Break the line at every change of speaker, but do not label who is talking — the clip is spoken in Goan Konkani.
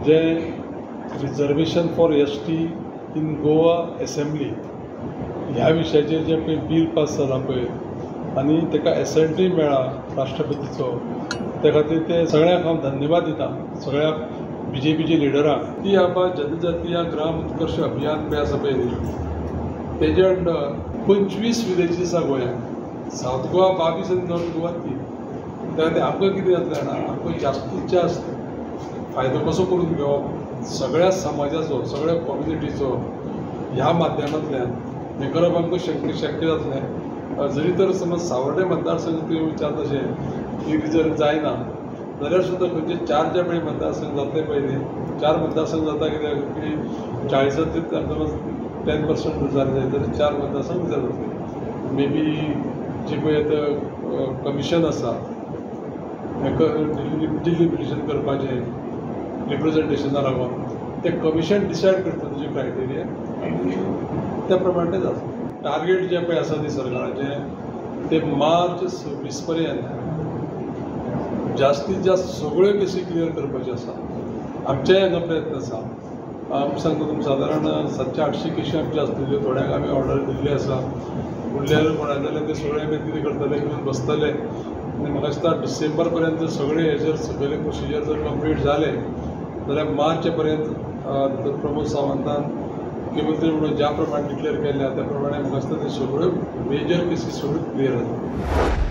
जें reservation for ST in Goa assembly ह्या विशयाचेर जें पळय बील पास जालां पळय आनी ताका एसंटूय मेळ्ळा राष्ट्रपतीचो, त्या खातीर ते सगळ्यांक हांव धन्यवाद दिता, सगळ्या बीजेपीच्या लिडरांक. ती आबा जनजातीय ग्राम उत्कर्ष अभियान पळय आसा पळय न्ही, तेजे अंडर 25 विलेजीस आसा गोंयांत, सावथ गोवा 22 आनी नॉर्थ गोवा 3. त्या खातीर आमकां कितें जातलें जाणा, आमकां जास्तीत जास्त फायदो कसो करून घेवप सगळ्या समाजाचो, सगळ्या कम्युनिटीचो ह्या माध्यमांतल्यान हें करप आमकां शक्य जातलें. जरी तर समज सावर्डे मतदारसंघ तुवें विचारता तशें की रिजर्व जायना जाल्यार सुद्दां खंयचे 4 जे पळय मतदारसंघ जातले पळय न्ही, 4 मतदारसंघ जाता कित्याक की 40 समज 10% जाले जाय जाल्यार 4 मतदारसंघ रिजर्व जातले. मे बी जी पळय आतां कमिशन आसा हेका डिलिब्रेशन करपाचें रिप्रेजेंटेशना लागून तें कमिशन डिसायड करता तुजें क्रायटेरिया आनी त्या प्रमाणे तें जाता. टार्गेट जें पळय आसा न्ही सरकाराचें तें मार्च 26 पर्यंत जास्तीत जास्त सगळ्यो केसी क्लियर करपाच्यो आसा. आमचेय हांगा प्रयत्न आसा. आमी सांगता तुमकां सादारण 700-800 केशी आमच्यो आसतल्यो, थोड्यांक आमी ऑर्डर दिल्ली आसा, उरल्यार कोणा जाल्यार ते सगळे आमी कितें करतले घेवन बसतले आनी म्हाका दिसता डिसेंबर पर्यंत सगळे हेजेर सगळे प्रोसिजर जर कंप्लीट जाले जाल्यार मार्च पर्यंत प्रमोद सावंतान मुख्यमंत्री म्हणून ज्या प्रमाणे डिक्लेअर केल्या त्या प्रमाणे म्हाका दिसता ते सगळ्यो मेजर केसी सगळ्यो क्लियर जातल्यो.